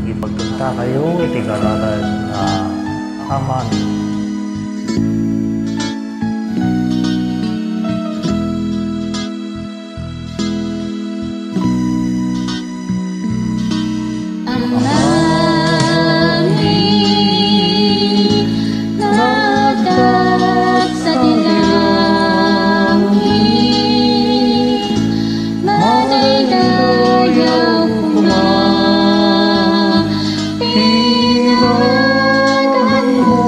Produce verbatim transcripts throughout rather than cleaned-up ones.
Ipagkantakayo iti kararag nga Amen. Amen. Nagkasadilangi, madaydayaw koma ti naganmo,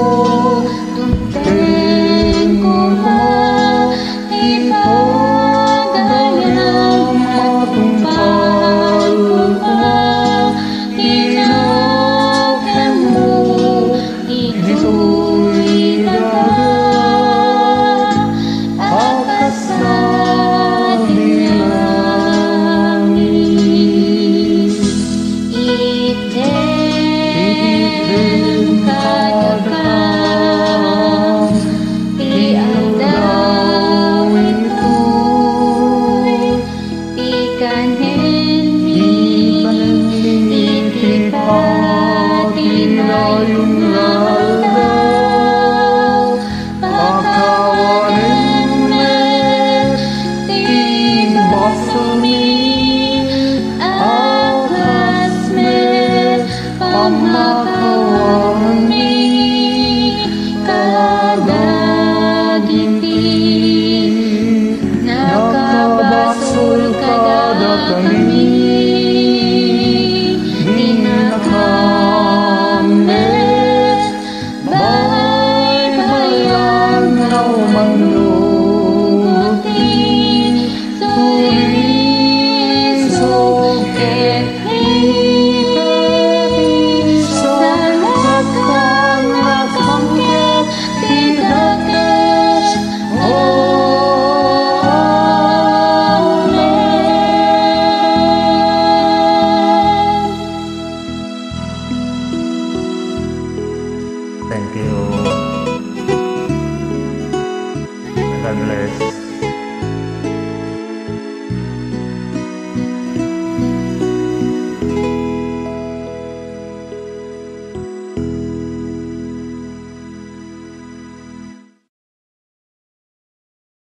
dumteng koma ti pagayam, matungpal koma ti nakemmo. Ditoy daga a kasadilangi. Itdem kadakam ti aldaw intoy, ikanenmi iti patinayon nga aldaw. Pakawanen met ti basolmi a kas met pammakawanmi kadagiti nakabasol kadakami. Dinakam met baybay-an nga umannurot ti tulisok ket Salakam nga pangted ti dakes. Amen. Thank you. God bless.